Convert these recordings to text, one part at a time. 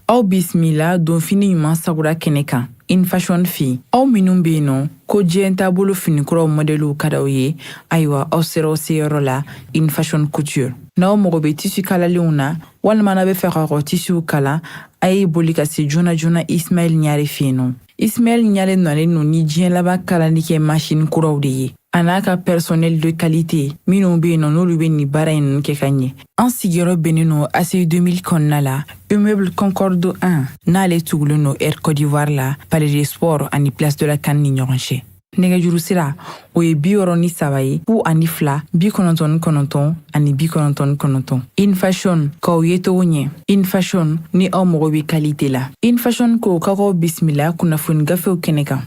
Aw bisimila donfini ɲuman sagura kɛnɛ kan InFashion fɛ yen. Aw minnu bɛ yen nɔ ko diɲɛ taabolo finikuraw mɔdɛliw ka d'aw ye, ayiwa, aw sera aw seyɔrɔ la InFashion Couture. N'aw mago bɛ tissu kalalenw na walima n'aw bɛ fɛ k'aw ka tissuw kala, a ye boli ka se joona joona Ismaɛl Ɲare fɛ yen nɔ. Ismaɛl Ɲare nalen don ni diɲɛ laban kalali kɛ machine kuraw de ye, a n'a ka personnel de qualité minnu bɛ yen nɔ, n'olu bɛ nin baara in ninnu kɛ ka ɲɛ. An sigiyɔrɔ bɛnnen don ACI 2000 kɔnɔna la, immeuble Concorde 1, n'ale tugulen don Air Côte d'Ivoire la, Palais des Sports ani Place de la CAN ni ɲɔgɔn cɛ. Nɛgɛjuru sira, o ye 63 ye, 02 99 ani 99. InFashion, k'aw ye togo ɲɛ. InFashion, ni aw mago bɛ qualité la. InFashion ko k'aw bisimila kunnafoni gafew kɛnɛ kan.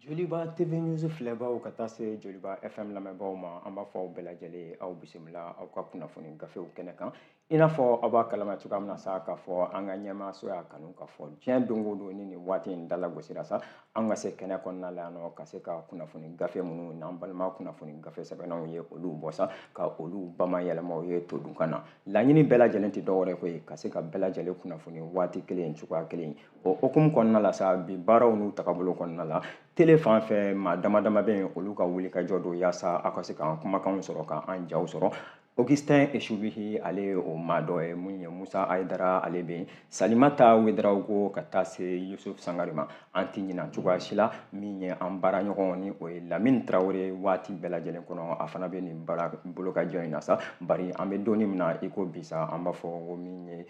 Joliba TV News filɛbaw ka taa se Joliba FM lamɛnbaaw ma, an b'a fɔ aw bɛɛ lajɛlen ye, aw bisimila aw ka kunnafoni gafew kɛnɛ kan. I n'a fɔ aw b'a kalama cogoya min na sa, k'a fɔ an ka ɲɛmaaso y'a kanu k'a fɔ diɲɛ don o don ni nin waati in dalagosira sa, an ka se kɛnɛ kɔnɔna la yan nɔ, ka se ka kunnafoni gafe minnu n'an balima kunnafoni gafe sɛbɛnnaw ye, olu bɔ sa, ka olu bamayɛlɛma u ye todunkan na. Laɲini bɛɛ lajɛlen tɛ dɔwɛrɛ ko ye ka se ka bɛɛ lajɛlen kunnafoni waati kelen, cogoya kelen. O hukumu kɔnɔna la sa, bi baaraw n'u tagabolo kɔnɔna la, tele fan fɛ, maa dama dama bɛ yen, olu ka wulikajɔ don yaasa aw ka se k'an kumakanw sɔrɔ, k'an jaw sɔrɔ. Augustin Eshubihi, ale ye o maa dɔ ye. Mun ye Musa Ayidara, ale bɛ yen, Salimata Wedarawogo, ka taa se Yusuf Sangare ma. An tɛ ɲina cogoya si la min ye an baaraɲɔgɔn ni o ye Lamine Tarawele. Waati bɛɛ lajɛlen kɔnɔ, a fana bɛ nin baara bolokajɔ in na sa. Bari an bɛ don min na i ko bi sa, an b'a fɔ ko min ye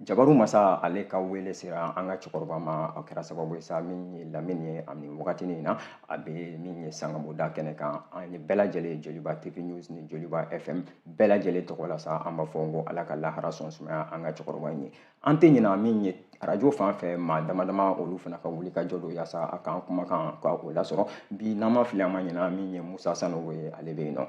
Jabaru Masa, ale ka wele sera an ka cɛkɔrɔba ma. A kɛra sababu ye sa, min ye Lamine ye, a nin wagatinin in na, a bɛ min ye Sangamoda kɛnɛ kan. An ye bɛɛ lajɛlen, Joliba TV News ni Joliba FM bɛɛ lajɛlen tɔgɔ la sa, an b'a fɔ ko Ala ka lahara sɔn sumaya an ka cɛkɔrɔba in ye. An tɛ ɲina min ye arajo fan fɛ, maa dama dama, olu fana ka wuli ka jɔ don yaasa a k'an kumakan ka o lasɔrɔ bi. N'an ma fili, an ma ɲina min ye Musa Sanogo ye, ale bɛ yen nɔ.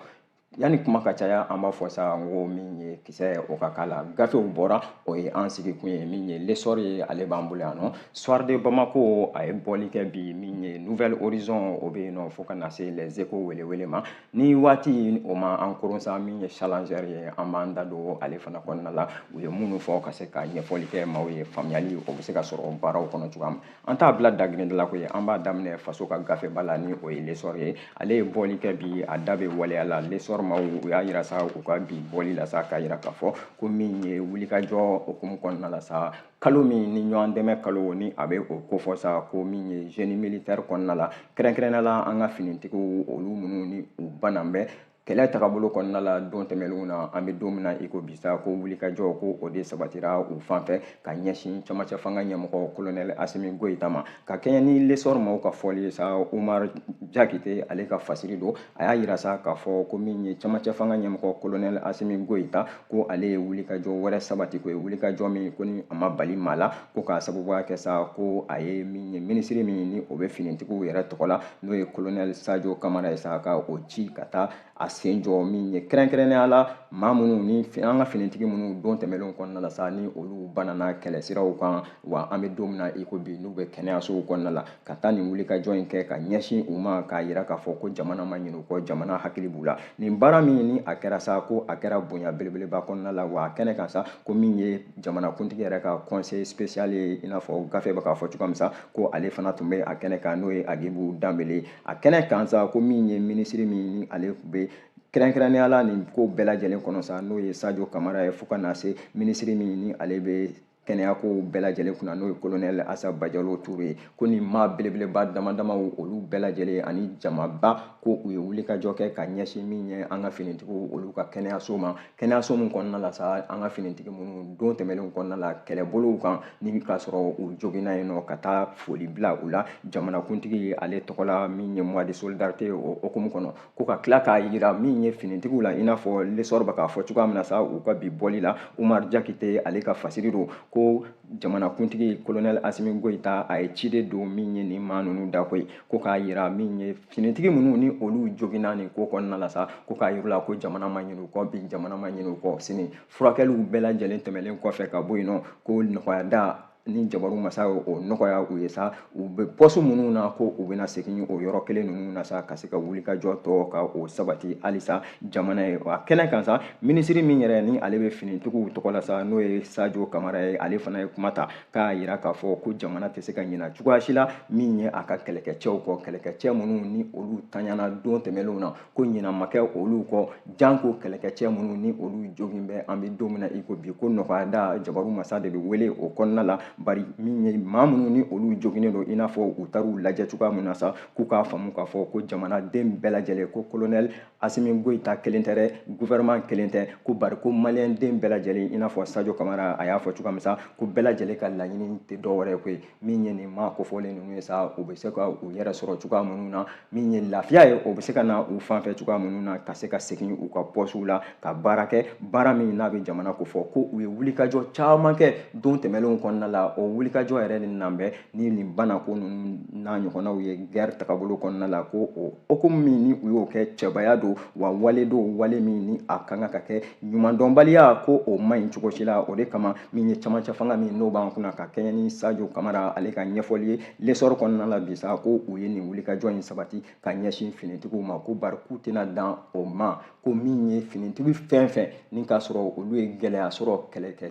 Yanni kuma ka caya, an b'a fɔ sa n ko min ye kisɛ o ka k'a la, gafew bɔra, o ye an sigikun ye. Min ye L'Essor ye, ale b'an bolo yan nɔ. Soir de Bamako, a ye bɔli kɛ bi. Min ye Nouvel Horizon, o bɛ yen nɔ, fo ka na se Les Échos welewele ma. Ni waati o ma an koron sa, min ye Challenger ye, an b'an da don ale fana kɔnɔna la, u ye minnu fɔ, ka se ka ɲɛfɔli kɛ maaw ye, faamuyali o bɛ se ka sɔrɔ baaraw kɔnɔ cogoya min. An t'a bila dagirinda la koyi, an b'a daminɛ faso ka gafeba la ni o ye L'Essor ye. Ale ye bɔli kɛ bi, a da bɛ waleya la. L'Essor maaw, u y'a yira sa u ka bi bɔli la sa, k'a yira k'a fɔ ko min ye wulikajɔ hukumu kɔnɔna la sa, kalo min ni ɲɔgɔn dɛmɛ kalo ni a bɛ o kofɔ sa, ko min ye génie militaire kɔnɔna la, kɛrɛnkɛrɛnnenya la an ka finitigiw, olu minnu ni u banan bɛ kɛlɛ tagabolo kɔnɔna la don tɛmɛnlenw na, an bɛ don min na i ko bi sa, ko wulikajɔ ko o de sabatira u fan fɛ ka ɲɛsin camancɛ fanga ɲɛmɔgɔ colonel Asimi Goyita ma. Ka kɛɲɛ ni L'Essor maaw ka fɔli ye sa, Umar Jakite, ale ka fasiri don, a y'a yira sa k'a fɔ ko min ye camancɛ fanga ɲɛmɔgɔ colonel Asimi Goyita, ko ale ye wulikajɔ wɛrɛ sabati, ko ye wulikajɔ min ko ni a ma bali maa la, ko k'a sababuya kɛ sa ko a ye min ye minisiri min ni o bɛ finitigiw yɛrɛ tɔgɔ la, n'o ye colonel Sadio Kamara ye sa, ka o ci ka taa a sen jɔ min ye kɛrɛnkɛrɛnnenya la maa minnu ni an ka finitigi minnu don tɛmɛnlenw kɔnɔna la sa, ni olu banana kɛlɛsiraw kan, wa an bɛ don min na i ko bi, n'u bɛ kɛnɛyasow kɔnɔna la, ka taa nin wulikajɔ in kɛ ka ɲɛsin u ma, k'a yira k'a fɔ ko jamana ma ɲinɛ u kɔ, jamana hakili b'u la. Nin baara min ni a kɛra sa, ko a kɛra bonya belebeleba kɔnɔna la, wa a kɛnɛ kan sa, ko min ye jamanakuntigi yɛrɛ ka conseil spécial ye, i n'a fɔ gafe bɛ k'a fɔ cogoya min sa, ko ale fana tun bɛ a kɛnɛ kan, n'o ye Agibu Danbele. A kɛnɛ kan sa, ko min ye minisiri min ni ale tun bɛ kɛrɛnkɛrɛnnenya la nin ko bɛɛ lajɛlen kɔnɔ sa, n'o ye Sadio Kamara ye, fo ka na se minisiri min ni ale bɛ kɛnɛyako bɛɛ lajɛlen kunna, n'o ye colonel Asa Bajalo Ture ye, ko nin maa belebeleba dama damaw, olu bɛɛ lajɛlen ani jamaba, ko u ye wulikajɔ kɛ ka ɲɛsin min ye an ka finitigiw olu ka kɛnɛyaso ma, kɛnɛyaso min kɔnɔna la sa, an ka finitigi minnu don tɛmɛnlenw kɔnɔna la kɛlɛbolow kan ni k'a sɔrɔ u joginna yen nɔ, ka taa foli bila u la jamanakuntigi ale tɔgɔ la, min ye mois de solidarité o hukumu kɔnɔ, ko ka tila k'a yira min ye finitigiw la, i n'a fɔ L'Essor bɛ k'a fɔ cogoya min na sa u ka bi bɔli la. Umar Jakite, ale ka fasiri don, ko jamanakuntigi colonel Asimi Goyita, a ye ci de don min ye nin maa ninnu da koyi, ko k'a yira min ye finitigi minnu ni olu joginna nin ko kɔnɔna la sa, ko k'a yir'u la ko jamana ma ɲinɛ u kɔ bi, jamana ma ɲinɛ u kɔ sini. Furakɛliw bɛɛ lajɛlen tɛmɛlen kɔfɛ ka bɔ yen nɔ, ko nɔgɔya da Ni jabaru masa ye o nɔgɔya u ye sa, u bɛ pɔsu minnu na, ko u bɛna segin o yɔrɔ kelen ninnu na sa, ka se ka wulikajɔ tɔ ka o sabati halisa jamana ye. A kɛnɛ kan sa, minisiri min yɛrɛ ni ale bɛ finitigiw tɔgɔ la sa, n'o ye Sajo Kamara ye, ale fana ye kuma ta k'a yira k'a fɔ ko jamana tɛ se ka ɲina cogoya si la min ye a ka kɛlɛkɛcɛw kɔ, kɛlɛkɛcɛ minnu ni olu tanyana don tɛmɛnlenw na, ko ɲina ma kɛ olu kɔ, janko kɛlɛkɛcɛ minnu ni olu jogin bɛ an bɛ don min na i ko bi, ko nɔgɔya da jabaru masa de bɛ wele o kɔnɔna la. Bari min ye maa minnu ni olu joginnen don, i n'a fɔ u taar'u lajɛ cogoya min na sa, k'u k'a faamu k'a fɔ ko jamanaden bɛɛ lajɛlen, ko colonel Asimi Goyita kelen tɛ dɛ, gouvernement kelen tɛ, ko bari ko maliyɛnden bɛɛ lajɛlen, i n'a fɔ Sajo Kamara a y'a fɔ cogoya min sa, ko bɛɛ lajɛlen ka laɲini tɛ dɔwɛrɛ ye koyi, min ye nin maa kofɔlen ninnu ye sa, u bɛ se ka u yɛrɛ sɔrɔ cogoya minnu na, min ye lafiya ye, o bɛ se ka na u fan fɛ cogoya minnu na, ka se ka segin u ka pɔsiw la, ka baara kɛ, baara min n'a bɛ jamana kofɔ. Ko u ye wulikajɔ caman kɛ don tɛmɛnlenw kɔnɔna la, o wulikajɔ yɛrɛ de nan bɛ ni nin banako ninnu n'a ɲɔgɔnnaw ye guerre tagabolo kɔnɔna la, ko o hokumu min ni u y'o kɛ cɛbaya don, wa wale don, wale min ni a kan ka kɛ ɲumandɔnbaliya, ko o man ɲi cogo si la. O de kama min ye camancɛ fanga min n'o b'an kunna ka kɛɲɛ ni Sajo Kamara ale ka ɲɛfɔli ye L'Essor kɔnɔna la bi sa, ko u ye nin wulikajɔ in sabati ka ɲɛsin finitigiw ma, ko bari k'u tɛna dan o ma, ko min ye finitigi fɛn fɛn ni k'a sɔrɔ olu ye gɛlɛya sɔrɔ kɛlɛkɛ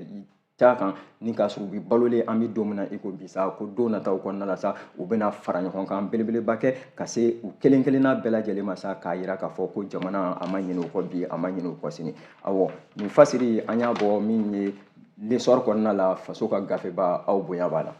ca kan, ni k'a sɔrɔ u bɛ balolen an bɛ don min na i ko bi sa, ko don nataw kɔnɔna la sa, u bɛna fara ɲɔgɔn kan belebeleba kɛ ka se u kelen kelenna bɛɛ lajɛlen ma sa, k'a yira k'a fɔ ko jamana a ma ɲinɛ u kɔ bi, a ma ɲinɛ u kɔ sini. Awɔ, nin fasiri an y'a bɔ min ye L'Essor kɔnɔna la, faso ka gafeba, aw bonya b'a la.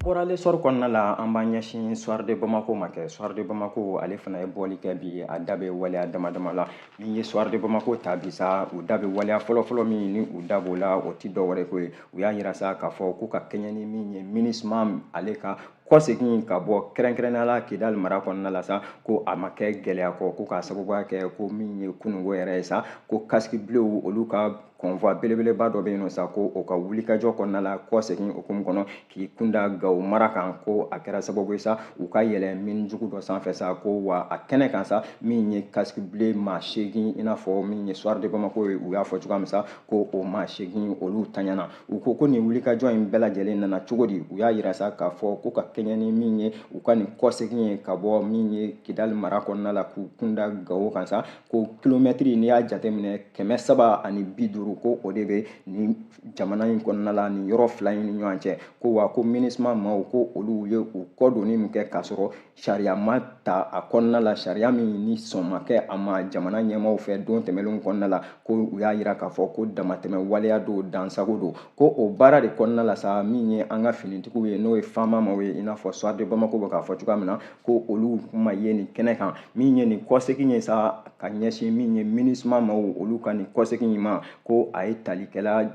Bɔra L'Essor kɔnɔna la, an b'an ɲɛsin Soir de Bamako ma kɛ. Soir de Bamako ale fana ye bɔli kɛ bi, a da bɛ waleya dama dama la. Min ye Soir de Bamako ta bi sa, u da bɛ waleya fɔlɔfɔlɔ min ni u da b'o la, o ti dɔwɛrɛ ko ye, u y'a yira sa k'a fɔ ko ka kɛɲɛ ni min ye MINUSMA ale ka kɔsegin ka bɔ kɛrɛnkɛrɛnnenya la Kidali mara kɔnɔna la sa, ko a ma kɛ gɛlɛya kɔ, ko k'a sababuya kɛ ko min ye kununko yɛrɛ ye sa, ko casque bleu olu ka convoi belebeleba dɔ bɛ yen nɔ sa, ko o ka wulikajɔ kɔnɔna la kɔsegin hukumu kɔnɔ k'i kunda Gawo mara kan, ko a kɛra sababu ye sa u ka yɛlɛ mine jugu dɔ sanfɛ sa, ko wa a kɛnɛ kan sa, min ye casque bleu maa 8, i n'a fɔ min ye Soir de Bamako ye u y'a fɔ cogoya min sa, ko o maa 8 olu taɲana. U ko ko nin wulikajɔ in bɛɛ lajɛlen nana cogo di? U y'a yira sa k'a fɔ ko ka kɛɲɛ ni min ye u ka nin kɔsegin ye ka bɔ min ye Kidali mara kɔnɔna la k'u kunda Gawo kan sa, ko kilomɛtiri n'i y'a jateminɛ 350, ko o de bɛ nin jamana in kɔnɔna la nin yɔrɔ fila in ni ɲɔgɔn cɛ, ko wa ko MINUSMA maaw ko olu ye u kɔ donni min kɛ k'a sɔrɔ sariya ma ta a kɔnɔna la, sariya min ni sɔn ma kɛ a ma jamana ɲɛmaaw fɛ don tɛmɛnlenw kɔnɔna la, ko u y'a yira k'a fɔ ko damatɛmɛ waleya don, dansago don, ko o baara de kɔnɔna la sa, min ye an ka finitigiw ye n'o ye FAMa maaw ye, i n'a fɔ Soir de Bamako bɛ k'a fɔ cogoya min na, ko olu ma ye nin kɛnɛ kan. Min ye nin kɔsegin ye sa ka ɲɛsin min ye MINUSMA maaw olu ka nin kɔsegin in ma, ko a ye talikɛla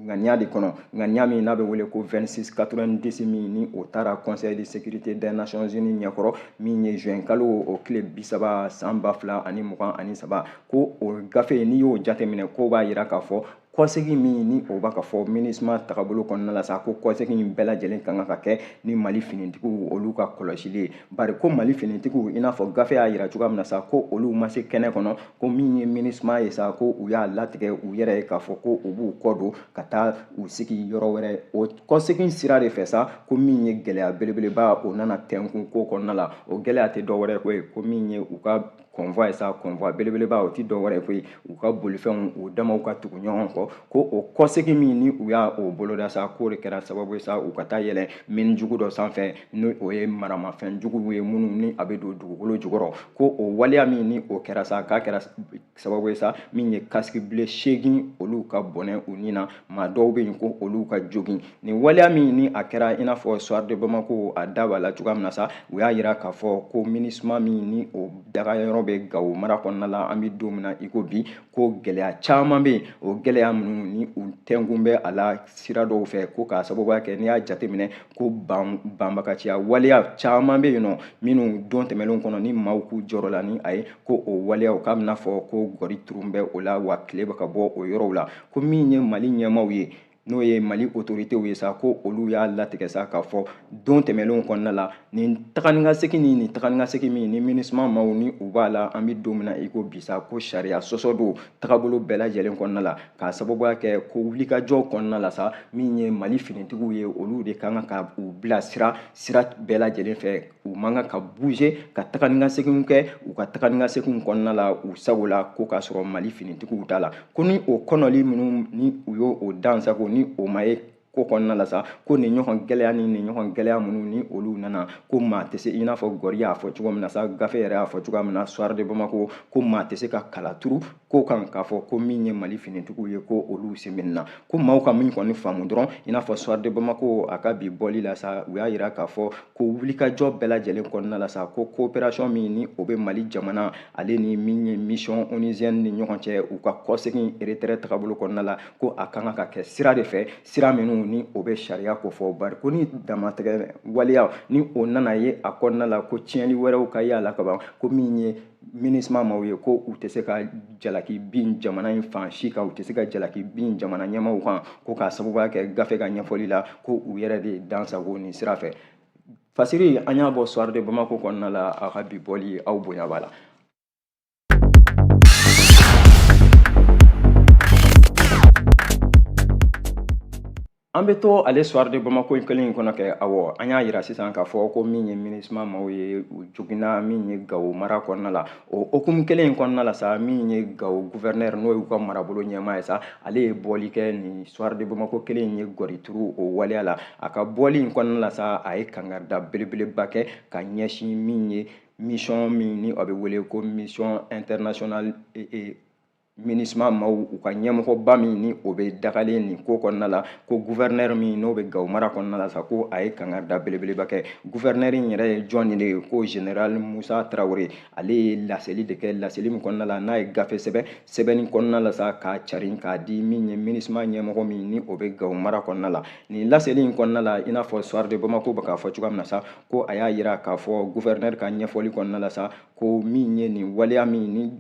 ŋaniya de kɔnɔ, ŋaniya min n'a bɛ wele ko 2690 min ni o taara Conseil de sécurité des Nations Unies ɲɛkɔrɔ, min ye juin kalo o tile 30 san 2023, ko o gafe n'i y'o jateminɛ k'o b'a yira k'a fɔ kɔsegin min ni o b'a ka fɔ MINUSMA tagabolo kɔnɔna la sa, ko kɔsegin in bɛɛ lajɛlen kan ka kɛ ni Mali finitigiw olu ka kɔlɔsili ye, bari ko Mali finitigiw i n'a fɔ gafe y'a yira cogoya min na sa, ko olu ma se kɛnɛ kɔnɔ, ko min ye MINUSMA ye sa, ko u y'a latigɛ u yɛrɛ ye k'a fɔ ko u b'u kɔ don ka taa u sigi yɔrɔ wɛrɛ. O kɔsegin sira de fɛ sa, ko min ye gɛlɛya belebeleba o nana tɛnkun ko kɔnɔna la, o gɛlɛya tɛ dɔwɛrɛ ko ye, ko min ye u ka convoi ye sa, convoi belebeleba o ti dɔwɛrɛ koyi, u ka bolifɛnw u damaw ka tugu ɲɔgɔn kɔ, ko o kɔsegin min ni u y'a o boloda sa, k'o de kɛra sababu ye sa u ka taa yɛlɛ mine jugu dɔ sanfɛ, ni o ye maramafɛn juguw ye minnu ni a bɛ don dugukolo jukɔrɔ, ko o waleya min ni o kɛra sa, k'a kɛra sababu ye sa min ye casque bleu 8 olu ka bɔnɛ u ni na, maa dɔw bɛ yen ko olu ka jogin. Nin waleya min ni a kɛra i n'a fɔ Soir de Bamako a da b'a la cogoya min na sa, u y'a yira k'a fɔ ko MINUSMA min ni o dagayɔrɔ bɛ Gawo mara kɔnɔna la an bɛ don min na i ko bi, ko gɛlɛya caman bɛ yen, o gɛlɛya minnu ni u tɛnkun bɛ a la sira dɔw fɛ, ko k'a sababuya kɛ n'i y'a jateminɛ ko banbagaciya waleya caman bɛ yen nɔ minnu don tɛmɛnlenw kɔnɔ ni maaw k'u jɔrɔ la ni a ye, ko o waleyaw k'a bɛna fɔ ko gɔri turun bɛ o la, wa tile bɛ ka bɔ o yɔrɔw la, ko min ye Mali ɲɛmaaw ye n'o ye Mali autoritéw ye sa, ko olu y'a latigɛ sa k'a fɔ don tɛmɛnlenw kɔnɔna la, nin taga ni ka segin ni nin taga ni ka segin min ni MINUSMA maaw ni u b'a la, an bɛ don min na i ko bi sa, ko sariya sɔsɔ don tagabolo bɛɛ lajɛlen kɔnɔna la, k'a sababuya kɛ ko wulikajɔ kɔnɔna la sa, min ye Mali finitigiw ye, olu de kan ka u bila sira bɛɛ lajɛlen fɛ. U man kan ka bouger ka taga ni ka seginw kɛ u ka taga ni ka seginw kɔnɔna la u sago la, ko k'a sɔrɔ Mali finitigiw t'a la. Ko ni o kɔnɔli minnu ni u y'o o dan sago, ni o ma ye ko kɔnɔna la sa, ko nin ɲɔgɔn gɛlɛya ni nin ɲɔgɔn gɛlɛya minnu ni olu nana, ko maa tɛ se, i n'a fɔ Gɔri y'a fɔ cogo min na sa, gafe yɛrɛ y'a fɔ cogoya min na Soir de Bamako, ko maa tɛ se ka kala turu ko kan k'a fɔ ko min ye Mali finitigiw ye, ko olu sen bɛ nin na. Ko maaw ka min kɔni faamu dɔrɔn, i n'a fɔ Soir de Bamako a ka bi bɔli la sa, u y'a yira k'a fɔ ko wulikajɔ bɛɛ lajɛlen kɔnɔna la sa, ko coopération min ni o bɛ Mali jamana ale ni min ye mission onusienne ni ɲɔgɔn cɛ, u ka kɔsegin retrait tagabolo kɔnɔna la, ko a kan ka kɛ sira de fɛ, sira minnu ni o bɛ sariya ko fɔ. Bari ko ni damatɛgɛ waleya ni o nana ye a kɔnɔna la, ko tiɲɛni wɛrɛw ka y'a la kaban, ko min ye MINUSMA maaw ye, ko u tɛ se ka jalaki bin jamana in fan si kan, u tɛ se ka jalaki bin jamana ɲɛmaaw kan, ko k'a sababuya kɛ gafe ka ɲɛfɔli la, ko u yɛrɛ de dansago nin sira fɛ. Fasiri an y'a bɔ Soir de Bamako kɔnɔna la, a ka bi bɔli aw bonya b'a la. An bɛ to ale Soir de Bamako kelen in kɔnɔ kɛ. Awɔ, an y'a yira sisan k'a fɔ ko min ye MINUSMA maaw ye, u joginna min ye Gawo mara kɔnɔna la. O hokumu kelen in kɔnɔna la sa, min ye Gawo gouverneur n'o y'u ka marabolo ɲɛmaa ye sa, ale ye bɔli kɛ nin Soir de Bamako kelen in ye gɔri turu o waleya la. A ka bɔli in kɔnɔna la sa, a ye kangarida belebeleba kɛ ka ɲɛsin min ye mission min ni a bɛ wele ko mission internationale MINUSMA maaw, u ka ɲɛmɔgɔba min ni o bɛ dagalen nin ko kɔnɔna la, ko gouverneur min n'o bɛ Gawo mara kɔnɔna la sa, ko a ye kangarida belebeleba kɛ. Gouverneur in yɛrɛ ye jɔn de ye? Ko général Musa Tarawele. Ale ye laseli de kɛ, laseli min kɔnɔna la n'a ye gafe sɛbɛn, sɛbɛnni kɔnɔna la sa, k'a carin k'a di min ye MINUSMA ɲɛmɔgɔ min ni o bɛ Gawo mara kɔnɔna la. Nin laseli in kɔnɔna la, i n'a fɔ Soir de Bamako bɛ k'a fɔ cogoya min na sa, ko a y'a yira k'a fɔ gouverneur ka ɲɛfɔli kɔnɔna la sa, ko min ye nin waleya min ni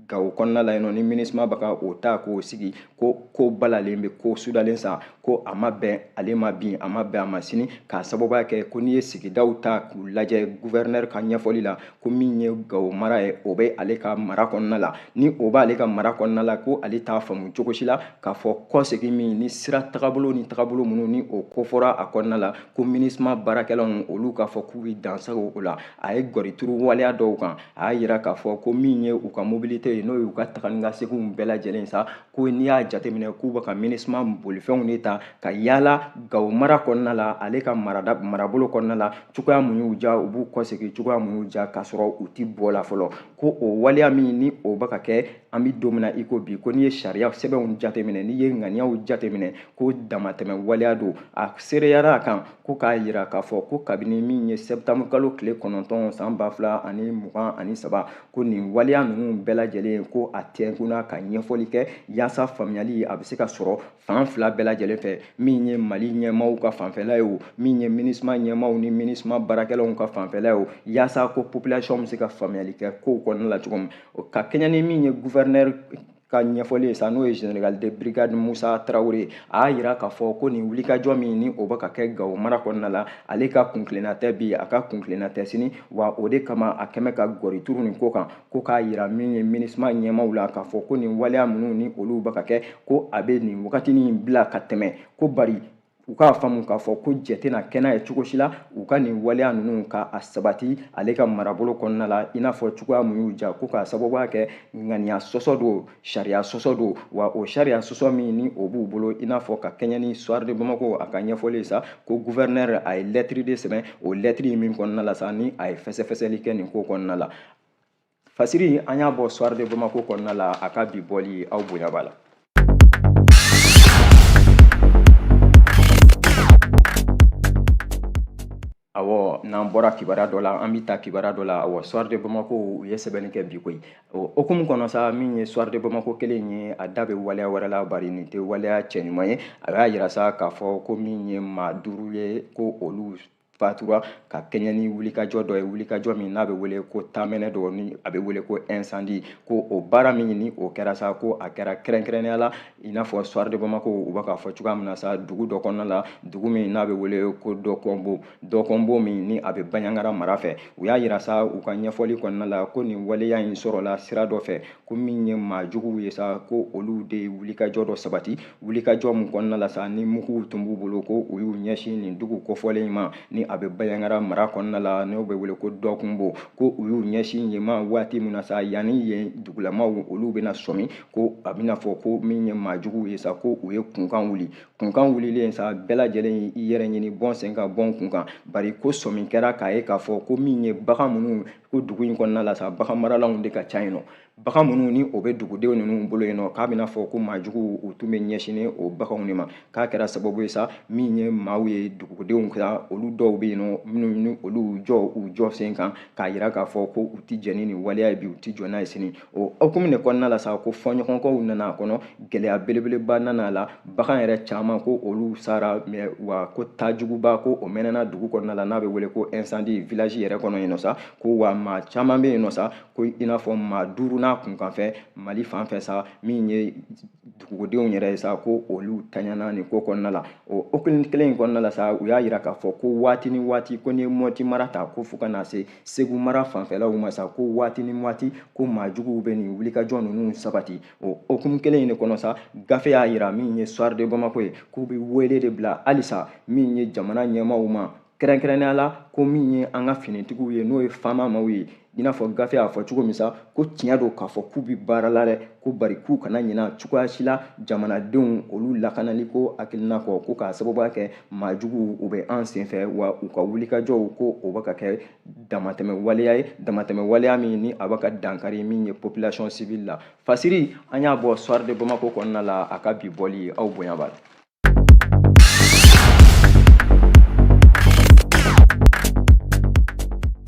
Gawo kɔnɔna la yen nɔ, ni MINUSMA bɛ ka o ta k'o sigi, ko balalen bɛ, ko sudalen sa, ko a ma bɛn ale ma bin, a ma bɛn a ma sini, k'a sababuya kɛ ko n'i ye sigidaw ta k'u lajɛ gouverneur ka ɲɛfɔli la, ko min ye Gawo mara ye, o bɛ ale ka mara kɔnɔna la, ni o b'ale ka mara kɔnɔna la, ko ale t'a faamu cogo si la k'a fɔ kɔsegin min ni sira tagabolo ni tagabolo minnu ni o kofɔra a kɔnɔna la, ko MINUSMA baarakɛlaw olu k'a fɔ k'u bɛ dansago o la. A ye gɔri turu waleya dɔw kan, a y'a yira k'a fɔ ko min ye u ka mobilité ye, n'o y'u ka taga ni ka seginw bɛɛ lajɛlen sa, ko n'i y'a jateminɛ k'u bɛ ka MINUSMA bolifɛnw de ta ka yaala Gawo mara kɔnɔna la, ale ka marabolo kɔnɔna la, cogoya mun y'u ja, u b'u kɔsegin cogoya mun y'u ja, k'a sɔrɔ u ti bɔ la fɔlɔ. Ko o waleya min ni o bɛ ka kɛ, an bɛ don min na i ko bi, ko n'i ye sariya sɛbɛnw jateminɛ, n'i ye ŋaniyaw jateminɛ, ko damatɛmɛ waleya don. A seereyara a kan ko k'a yira k'a fɔ ko kabini min ye septembre kalo tile 9 san 2023, ko nin waleya ninnu bɛɛ lajɛlen ko a tɛnkunna ka ɲɛfɔli kɛ yaasa faamuyali a bɛ se ka sɔrɔ fan fila bɛɛ lajɛlen fɛ, min ye Mali ɲɛmaaw ka fanfɛla ye o, min ye MINUSMA ɲɛmaaw ni MINUSMA baarakɛlaw ka fanfɛla ye o, yaasa ko population bɛ se ka faamuyali kɛ kow kɔnɔna la cogo min. Ka kɛɲɛ ni min ye gouverneur ka ɲɛfɔli ye sa, n'o ye général de brigade Musa Tarawele, a y'a yira k'a fɔ ko nin wulikajɔ min ni o bɛ ka kɛ Gawo mara kɔnɔna la, ale ka kuntilenna tɛ bi, a ka kuntilenna tɛ sini, wa o de kama a kɛmɛ ka gɔri turu nin ko kan, ko k'a yira min ye MINUSMA ɲɛmaaw la k'a fɔ ko nin waleya minnu ni olu bɛ ka kɛ, ko a bɛ nin wagatinin bila ka tɛmɛ, ko bari u k'a faamu k'a fɔ ko jɛ tɛna kɛ n'a ye cogo si la u ka nin waleya ninnu ka a sabati ale ka marabolo kɔnɔna la, i n'a fɔ cogoya mun y'u ja, ko k'a sababuya kɛ ŋaniya sɔsɔ don, sariya sɔsɔ don, wa o sariya sɔsɔ min ni o b'u bolo, i n'a fɔ ka kɛɲɛ ni Soir de Bamako a ka ɲɛfɔli ye sa, ko gouverneur a ye lettre de sɛbɛn, o lettre min kɔnɔna la sa, ni a ye fɛsɛfɛsɛli kɛ nin ko kɔnɔna la. Fasiri an y'a bɔ Soir de Bamako kɔnɔna la, a ka bi bɔli aw bonya b'a la. Awɔ, n'an bɔra kibaruya dɔ la, an bɛ taa kibaruya dɔ la. Awɔ, Soir de Bamako u ye sɛbɛnni kɛ bi koyi. O hokumu kɔnɔ sa, min ye Soir de Bamako kelen ye, a da bɛ waleya wɛrɛ la, bari nin tɛ waleya cɛɲuman ye. A y'a yira sa k'a fɔ ko min ye maa 5 ye, ko olu fatura ka kɛɲɛ ni wulikajɔ dɔ ye, wulikajɔ min n'a bɛ wele ko tamɛnɛ dɔ ni a bɛ wele ko incendie. Ko o baara min ni o kɛra sa, ko a kɛra kɛrɛnkɛrɛnnenya la i n'a fɔ Soir de Bamako u bɛ k'a fɔ cogoya min na sa, dugu dɔ kɔnɔna la, dugu min n'a bɛ wele ko Dɔkɔnbo, Dɔkɔnbo min ni a bɛ Bandiagara mara fɛ. U y'a yira sa u ka ɲɛfɔli kɔnɔna la ko nin waleya in sɔrɔla sira dɔ fɛ, ko min ye maa juguw ye sa, ko olu de ye wulikajɔ dɔ sabati, wulikajɔ min kɔnɔna la sa ni muguw tun b'u bolo, ko u y'u ɲɛsin nin dugu kofɔlen in ma ni a bɛ Bandiagara mara kɔnɔna la, n'o bɛ wele ko Dɔkunbo. Ko u y'u ɲɛsin yen ma waati min na sa, yanni yen dugulamaw olu bɛna sɔmi, ko a bɛna fɔ ko min ye maa juguw ye sa, ko u ye kunkan wuli. Kunkan wulilen sa, bɛɛ lajɛlen y'i yɛrɛ ɲini bɔn sen kan bɔn kun kan, bari ko sɔmi kɛra k'a ye k'a fɔ ko min ye bagan minnu ko dugu in kɔnɔna la sa, bagan maralaw de ka ca yen nɔ, bagan minnu ni o bɛ dugudenw ninnu bolo yen nɔ, k'a bɛna fɔ ko maajuguw u tun bɛ ɲɛsinnen o baganw de ma. K'a kɛra sababu ye sa, min ye maaw ye dugudenw sa, olu dɔw bɛ yen nɔ minnu ni olu jɔ u jɔ sen kan k'a yira k'a fɔ ko u ti jɛn ni nin waleya ye bi, u ti jɔ n'a ye sini. O hukumu de kɔnɔna la sa, ko fɔɲɔgɔnkɔw nana a kɔnɔ, gɛlɛya belebeleba nana a la, bagan yɛrɛ caman ko olu sara, mais wa ko tajuguba ko o mɛnɛna dugu kɔnɔna la n'a bɛ wele ko incendie village yɛrɛ kɔnɔ yen nɔ sa, ko wa maa caman bɛ yen nɔ sa, ko i n'a fɔ maa 5 n'a kunkanfɛ Mali fan fɛ sa, min ye dugudenw yɛrɛ ye sa, ko olu taɲana nin ko kɔnɔna la. O hukumu kelen in kɔnɔna la sa, u y'a yira k'a fɔ ko waati ni waati, ko n'i ye Mɔti mara ta ko fo ka na se Segu mara fanfɛlaw ma sa, ko waati ni waati ko maajuguw bɛ nin wulikajɔ ninnu sabati. O hukumu kelen in de kɔnɔ sa, gafe y'a yira min ye Soir de Bamako ye, k'u bɛ wele de bila halisa min ye jamana ɲɛmaaw ma, kɛrɛnkɛrɛnnenya la ko min ye an ka finitigiw ye, n'o ye faama maaw ye, i n'a fɔ gafe y'a fɔ cogo min sa, ko tiɲɛ don k'a fɔ k'u bɛ baara la dɛ, ko bari k'u kana ɲina cogoya si la jamanadenw olu lakanali ko hakilina kɔ, ko k'a sababuya kɛ maajuguw u bɛ an senfɛ, wa u ka wulikajɔw ko o bɛ ka kɛ damatɛmɛ waleya ye, damatɛmɛ waleya min ni a bɛ ka dankari min ye population civile la. Fasiri an y'a bɔ Soir de Bamako kɔnɔna la, a ka bi bɔli aw bonya b'a la.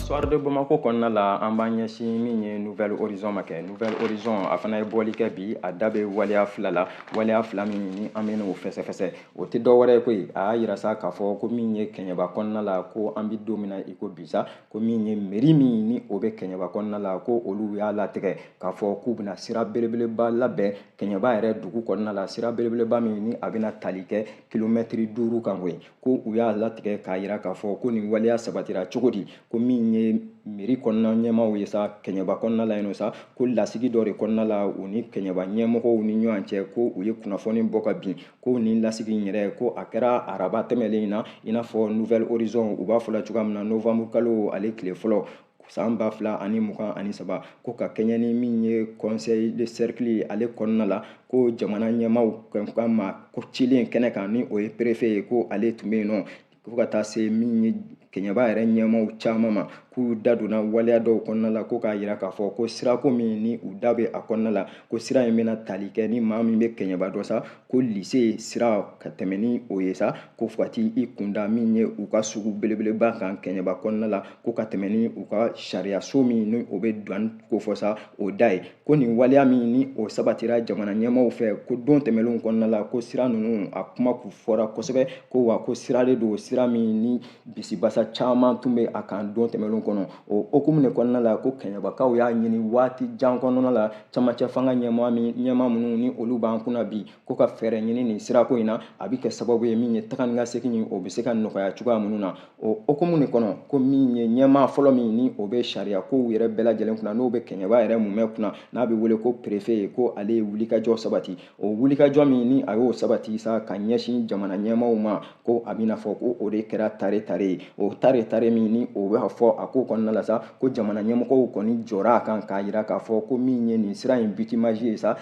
Soir de Bamako kɔnɔna la, an b'an ɲɛsin min ye Nouvel Horizon ma kɛ. Nouvel Horizon a fana ye bɔli kɛ bi, a da bɛ waleya fila la, waleya fila min ni an bɛ n'o fɛsɛfɛsɛ, o tɛ dɔ wɛrɛ ye koyi. A y'a yira sa k'a fɔ ko min ye Kɛɲɛba kɔnɔna la, ko an bɛ don min na i ko bi sa, ko min ye mairie min ni o bɛ Kɛɲɛba kɔnɔna la, ko olu y'a latigɛ k'a fɔ k'u bɛna sira belebeleba labɛn Kɛɲɛba yɛrɛ dugu kɔnɔna la, sira belebeleba min ni a bɛna tali kɛ kilomɛtiri 5 kan koyi. Ko u y'a latigɛ k'a yira k'a fɔ ko nin waleya sabatira cogo di, ko min ye mairie kɔnɔna ɲɛmaaw ye sa Kɛɲɛba kɔnɔna la yen nɔ sa, ko lasigi dɔ de kɔnɔna la u ni Kɛɲɛba ɲɛmɔgɔw ni ɲɔgɔn cɛ, ko u ye kunnafoni bɔ ka bin, ko nin lasigi in yɛrɛ ko a kɛra araba tɛmɛlen in na, i n'a fɔ Nouvel Horizon u b'a fɔ la cogoya min na, novembre kalo ale tile fɔlɔ san 2023, ko ka kɛɲɛ ni min ye conseil de cercle ale kɔnɔna la, ko jamana ɲɛmaaw ka ma ko cilen kɛnɛ kan ni o ye préfet ye, ko ale tun bɛ yen nɔ, fo ka taa se min ye Kɛɲɛba yɛrɛ ɲɛmaaw caman ma, k'u da donna waleya dɔw kɔnɔna la, ko k'a yira k'a fɔ ko sirako min ni u da bɛ a kɔnɔna la, ko sira in bɛna tali kɛ ni maa min bɛ Kɛɲɛba dɔ sa, ko lycée sira ka tɛmɛ ni o ye sa, ko fo ka t'i kunda min ye u ka sugu belebeleba kan Kɛɲɛba kɔnɔna la, ko ka tɛmɛ ni u ka sariyaso min ni o bɛ douane kofɔ sa o da ye. Ko nin waleya min ni o sabatira jamana ɲɛmaaw fɛ, ko don tɛmɛnlenw kɔnɔna la, ko sira ninnu a kuma k'u fɔra kosɛbɛ, ko wa ko sira de don, sira min ni bisibasa caman tun bɛ a kan don tɛmɛnlenw kɔnɔ. O hukumu de kɔnɔna la, ko Kɛɲɛbakaw y'a ɲini waati jan kɔnɔna la, camancɛ fanga ɲɛmaa minnu ni olu b'an kunna bi, ko ka fɛɛrɛ ɲini nin sirako in na, a bɛ kɛ sababu ye min ye taga ni ka segin ye, o bɛ se ka nɔgɔya cogoya minnu na. O hukumu de kɔnɔ, ko min ye ɲɛmaa fɔlɔ min ni o bɛ sariya kow yɛrɛ bɛɛ lajɛlen kunna, n'o bɛ Kɛɲɛba yɛrɛ mumɛ kunna, n'a bɛ wele ko préfet ye, ko ale ye wulikajɔ sabati. O wulikajɔ min ni a y'o sabati sa ka ɲɛsin jamana ɲɛmaaw ma, ko a bɛna fɔ ko o de kɛra tare tare ye. O tare tare min ni o b'a fɔ a ko kɔnɔna la sa, ko jamana ɲɛmɔgɔw kɔni jɔra a kan k'a yira k'a fɔ ko min ye nin sira in bitumage ye sa,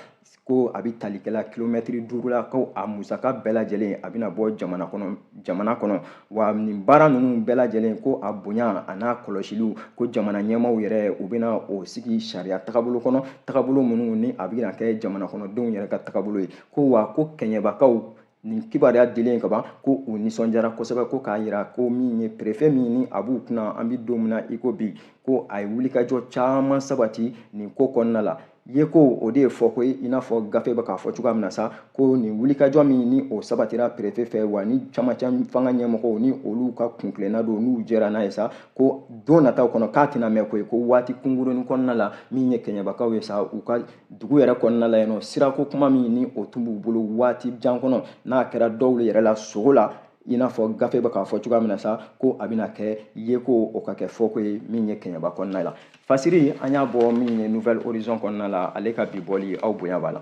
ko a bɛ tali kɛla kilomɛtiri 5 la, ko a musaka bɛɛ lajɛlen a bɛna bɔ jamana kɔnɔ. Wa nin baara ninnu bɛɛ lajɛlen ko a bonya a n'a kɔlɔsiliw, ko jamana ɲɛmaaw yɛrɛ u bɛna o sigi sariya tagabolo kɔnɔ, tagabolo minnu ni a bɛna kɛ jamana kɔnɔdenw yɛrɛ ka tagabolo ye. Ko wa ko Kɛɲɛbakaw nin kibaruya dilen ka ban, ko u nisɔndiyara kosɛbɛ, ko k'a yira ko min ye préfet min ni a b'u kunna an bɛ don min na i ko bi, ko a ye wulikajɔ caman sabati nin ko kɔnɔna la. Yeko o de ye fɔko ye, i n'a fɔ gafe bɛ k'a fɔ cogoya min na sa, ko nin wulikajɔ min ni o sabatira préfet fɛ, wa ni camancɛ fanga ɲɛmɔgɔw ni olu ka kuntilenna don, n'u jɛra n'a ye sa, ko don nataw kɔnɔ k'a tɛna mɛn koyi, ko waati kunkurunin kɔnɔna la, min ye kɛɲɛbakaw ye sa, u ka dugu yɛrɛ kɔnɔna la yen nɔ, sirako kuma min ni o tun b'u bolo waati jan kɔnɔ, n'a kɛra dɔw yɛrɛ la sogo la, i n'a fɔ gafe bɛ k'a fɔ cogoya min na sa, ko a bɛna kɛ yeko o ka kɛ fɔko ye min ye kɛɲɛba kɔnɔna la. Fasiri an y'a bɔ min ye Nouvel Horizon kɔnɔna la, ale ka bi bɔli, aw bonya b'a la.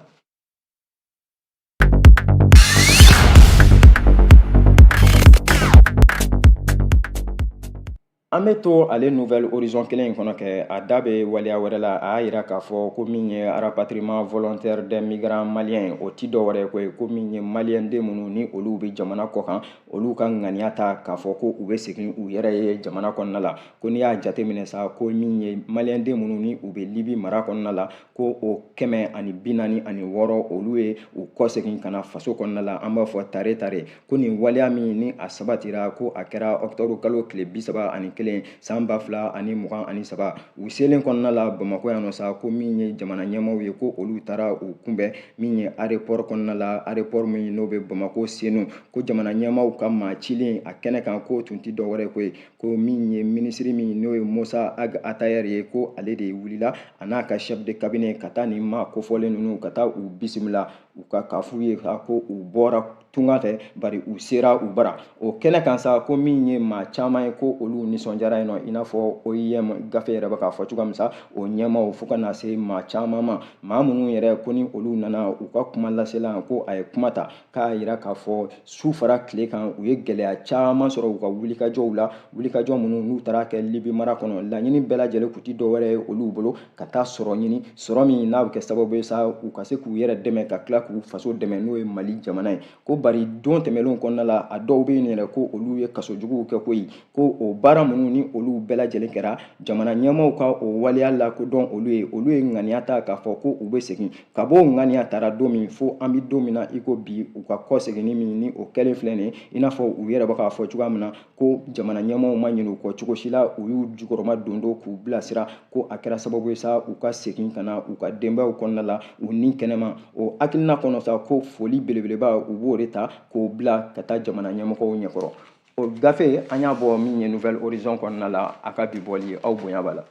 An bɛ to ale Nouvel Horizon kelen in kɔnɔ kɛ, a da bɛ waleya wɛrɛ la. A y'a jira k'a fɔ ko min ye rapatriement volontaire des migrants maliens, o ti dɔwɛrɛ ye koyi, ko min ye maliyɛn den minnu ni olu bɛ jamana kɔkan, olu ka ŋaniya ta k'a fɔ ko u bɛ segin u yɛrɛ ye jamana kɔnɔna la. Ko n'i y'a jateminɛ sa, ko min ye maliyɛn den minnu ni u bɛ Libi mara kɔnɔna la, ko o 146, olu ye u kɔsegin ka na faso kɔnɔna la. An b'a fɔ tare tare ko nin waleya min ni a sabatira, ko a kɛra ɔkutɔburu kalo tile 31 san 2023. U selen kɔnɔna la Bamakɔ yan nɔ sa, ko min ye jamana ɲɛmaaw ye, ko olu taara u kunbɛn min ye aéroport kɔnɔna la, aéroport min n'o bɛ Bamakɔ Senu. Ko jamana ɲɛmaaw ka maa cilen a kɛnɛ kan, k'o tun tɛ dɔwɛrɛ ko ye, ko min ye minisiri min n'o ye Mosa Ag Attaher ye, ko ale de wulila a n'a ka chef de cabinet ka taa nin maa kofɔlen ninnu, ka taa u bisimila, u ka k'a f'u ye ko u bɔra tunga fɛ, bari u sera u bara. O kɛnɛ kan sa, ko min ye maa caman ye, ko olu nisɔndiyara yen nɔ, i n'a fɔ OIM gafe yɛrɛ bɛ k'a fɔ cogoya min sa, o ɲɛmaaw fo ka na se maa caman ma, maa minnu yɛrɛ ko ni olu nana u ka kuma lasela, ko a ye kuma ta k'a yira k'a fɔ su fara tile kan, u ye gɛlɛya caman sɔrɔ u ka wulikajɔw la, wulikajɔ minnu n'u taara kɛ Libi mara kɔnɔ. Laɲini bɛɛ lajɛlen kun ti dɔwɛrɛ ye olu bolo, ka taa sɔrɔ ɲini, sɔrɔ min n'a bɛ kɛ sababu ye sa u ka se k'u yɛrɛ dɛmɛ, ka tila k'u faso dɛmɛ, n'o ye Mali jamana ye. Ko bari don tɛmɛnlenw kɔnɔna la, a dɔw bɛ yen yɛrɛ ko olu ye kaso juguw kɛ koyi. Ko o baara minnu ni olu bɛɛ lajɛlen kɛra, jamana ɲɛmaaw ka o waleya lakodɔn olu ye, olu ye ŋaniya ta k'a fɔ ko u bɛ segin. Ka bɔ o ŋaniya tara don min fo an bɛ don min na i ko bi, u ka kɔseginni min ni o kɛlen filɛ nin ye, i n'a fɔ u yɛrɛ bɛ k'a fɔ cogoya min na, ko jamana ɲɛmaaw ma ɲinɛ u kɔ cogo si la, u y'u jukɔrɔma don don k'u bilasira, ko a kɛra sababu ye sa u ka segin ka na u ka denbayaw kɔnɔna la u ni kɛnɛma. O hakilina kɔnɔ sa, ko foli belebeleba u b'o de ta k'o bila ka taa jamana ɲɛmɔgɔw ɲɛkɔrɔ. O gafe an y'a bɔ min ye Nouvel Horizon kɔnɔna la, a ka bi bɔli, aw bonya b'a la.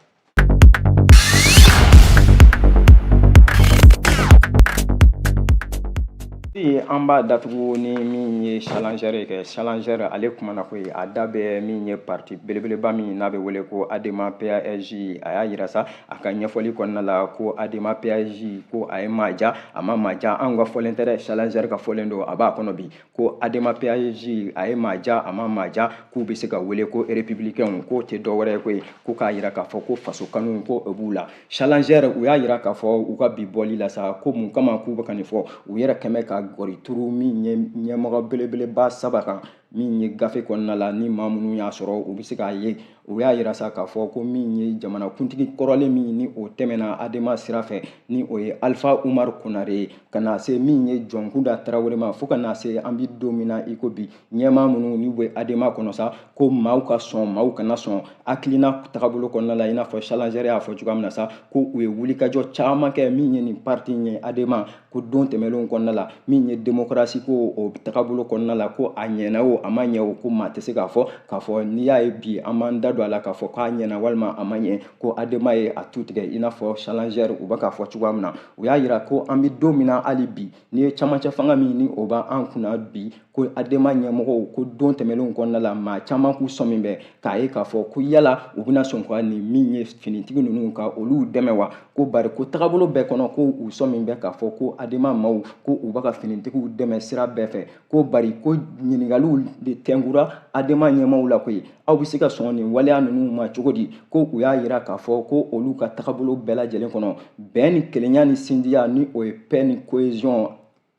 An b'a datugu ni min ye Challenger ye kɛ. Challenger ale kumana koyi, a da bɛ min ye parti belebeleba min n'a bɛ wele ko ADEMA PASJ. A y'a yira sa a ka ɲɛfɔli kɔnɔna la ko ADEMA PASJ, ko a ye maa ja, a ma maa ja, anw ka fɔlen tɛ dɛ, Challenger ka fɔlen don, a b'a kɔnɔ bi, ko ADEMA PASJ a ye maa ja, a ma maa ja, k'u bɛ se ka wele ko républicain, k'o tɛ dɔwɛrɛ ye koyi, ko k'a yira k'a fɔ ko faso kanu ko o b'u la. Challenger u y'a yira k'a fɔ u ka bi bɔli la sa, ko mun kama k'u bɛ ka nin fɔ, u yɛrɛ kɛmɛ ka gɔri turu min ye ɲɛmɔgɔ belebeleba saba kan, min ye gafe kɔnɔna la, ni maa minnu y'a sɔrɔ u bɛ se k'a ye. U y'a yira sa k'a fɔ ko min ye jamanakuntigi kɔrɔlen min ni o tɛmɛna ADEMA sira fɛ, ni o ye Alpha Oumar Konaré ye, ka na se min ye Jɔnkunda Tarawele ma, fo ka na se an bɛ don min na i ko bi, ɲɛmaa minnu n'u bɛ ADEMA kɔnɔ sa, ko maaw ka sɔn, maaw kana sɔn, hakilina tagabolo kɔnɔna la, i n'a fɔ Challenger y'a fɔ cogoya min na sa, ko u ye wulikajɔ caman kɛ min ye nin parti in ye ADEMA, ko don tɛmɛnlenw kɔnɔna la, min ye démocratie ko o tagabolo kɔnɔna la, ko a ɲɛna o a ma ɲɛ o, ko maa tɛ se k'a fɔ k'a fɔ n'i y'a ye bi an b'an da don a la k'a fɔ k'a ɲɛna walima a ma ɲɛ, ko ADEMA ye a tu tigɛ, i n'a fɔ Challenger u bɛ k'a fɔ cogoya min na. U y'a yira ko an bɛ don min na hali bi, n'i ye camancɛ fanga min ni o b'an kunna bi, ko ADEMA ɲɛmɔgɔw, ko don tɛmɛnlenw kɔnɔna la, maa caman k'u sɔmi bɛ k'a ye k'a fɔ ko yala u bɛna sɔn ka nin min ye finitigi ninnu ka olu dɛmɛ wa, ko bari ko tagabolo bɛɛ kɔnɔ, ko u sɔmi bɛ k'a fɔ ko ADEMA maaw ko u bɛ ka finitigiw dɛmɛ sira bɛɛ fɛ, ko bari ko ɲininkaliw de tɛnkura ADEMA ɲɛmaaw la koyi, aw bɛ se ka sɔn nin waleya ninnu ma cogo di? Ko u y'a yira k'a fɔ ko olu ka tagabolo bɛɛ lajɛlen kɔnɔ, bɛn ni kelenya ni sindiya, ni o ye paix ni cohésion,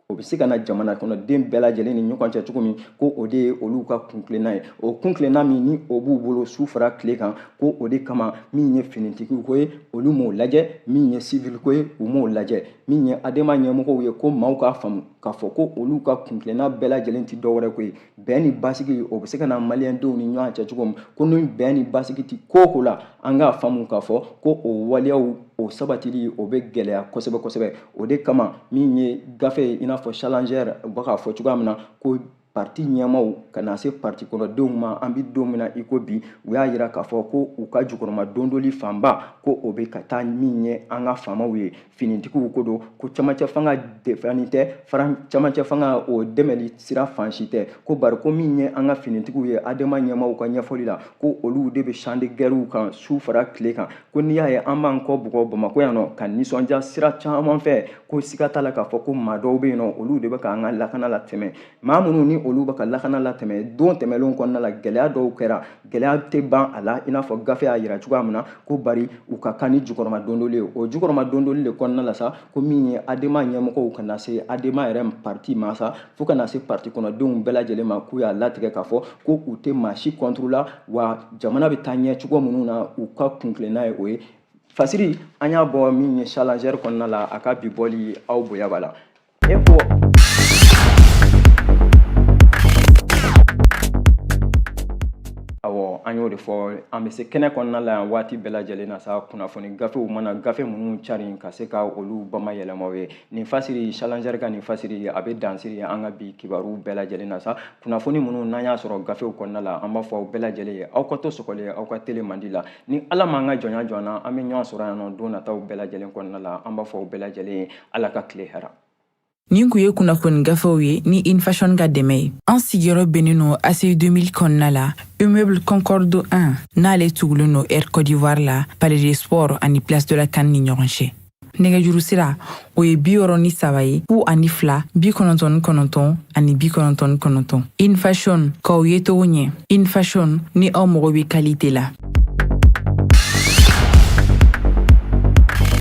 o bɛ se ka na jamana kɔnɔden bɛɛ lajɛlen ni ɲɔgɔn cɛ cogo min, ko o de ye olu ka kuntilenna ye. O kuntilenna min ni o b'u bolo su fara tile kan, ko o de kama min ye finitigiw ko ye, olu m'o lajɛ, min ye civil ko ye, u m'o lajɛ, min ye ADEMA ɲɛmɔgɔw ye, ko maaw k'a faamu. k'a fɔ ko olu ka kuntilenna bɛɛ lajɛlen tɛ dɔwɛrɛ ko ye bɛn ni basigi o bɛ se ka na maliyɛndenw ni ɲɔgɔn cɛ cogo min ko ni bɛn ni basigi tɛ ko o ko la an k'a faamu k'a fɔ ko o waleyaw o sabatili o bɛ gɛlɛya kosɛbɛ kosɛbɛ. O de kama min ye gafe ye i n'a fɔ Challenger u bɛ k'a fɔ cogoya min na ko parti ɲɛmaaw ka na se parti kɔnɔdenw ma, an bɛ don min na i ko bi, u y'a yira k'a fɔ ko u ka jukɔrɔma dondoli fanba ko o bɛ ka taa min ye an ka faamaw ye finitigiw ko don ko camancɛ fanga defani tɛ camancɛ fanga o dɛmɛli sira fan si tɛ, ko bari ko min ye an ka finitigiw ye ADEMA ɲɛmaaw ka ɲɛfɔli la ko olu de bɛ champ de guerre kan su fara tile kan, ko n'i y'a ye an b'an kɔ bugɔ Bamakɔ yan nɔ ka nisɔndiya sira caman fɛ, ko siga t'a la k'a fɔ ko maa dɔw bɛ yen nɔ olu de bɛ k'an ka lakana latɛmɛ. Maa minnu ni olu bɛ ka lakana latɛmɛ don tɛmɛnlenw kɔnɔna la, gɛlɛya dɔw kɛra, gɛlɛya tɛ ban a la i n'a fɔ gafe y'a yira cogoya min na ko bari u ka kan ni jukɔrɔma dondoli ye. O jukɔrɔma dondoli de kɔnɔna la sa, ko min ye ADEMA ɲɛmɔgɔw ka na se ADEMA yɛrɛ parti ma sa, fo ka na se parti kɔnɔdenw bɛɛ lajɛlen ma, k'u y'a latigɛ k'a fɔ ko u tɛ maa si contre la, wa jamana bɛ taa ɲɛ cogo minnu na u ka kuntilenna ye o ye. Fasiri an y'a bɔ min ye Challenger kɔnɔna la, a ka bi bɔli aw bonya b'a la. E ko awɔ, an y'o de fɔ, an bɛ se kɛnɛ kɔnɔna la yan waati bɛɛ lajɛlen na sa, kunnafoni gafew mana gafe minnu cari ka se ka olu bamayɛlɛmaw ye. Nin fasiri Challenger ka nin fasiri a bɛ dansiri an ka bi kibaru bɛɛ lajɛlen na sa, kunnafoni minnu n'an y'a sɔrɔ gafew kɔnɔna la. An b'a fɔ aw bɛɛ lajɛlen ye aw ka to sɔgɔlen aw ka tele mandi la. Ni Ala m'an ka jɔnya jɔ an na, an bɛ ɲɔgɔn sɔrɔ yan nɔ don nataw bɛɛ lajɛlen kɔnɔna la. An b'a fɔ aw bɛɛ lajɛlen ye Ala ka tile hɛrɛ. Nin kun ye kunnafoni gafew ye ni Infashion ka dɛmɛ ye. An sigiyɔrɔ bɛnnen don ACI 2000 kɔnɔna la, immeuble Concorde 1, n'ale tugulen don Air Côte d'Ivoire la, Palais des Sports ani Place de la CAN ni ɲɔgɔn cɛ. Nɛgɛjuru sira o ye 63 ye 02 99 ani 99. Infashion, k'aw ye cogo ɲɛ. Infashion, ni aw mago bɛ qualité la.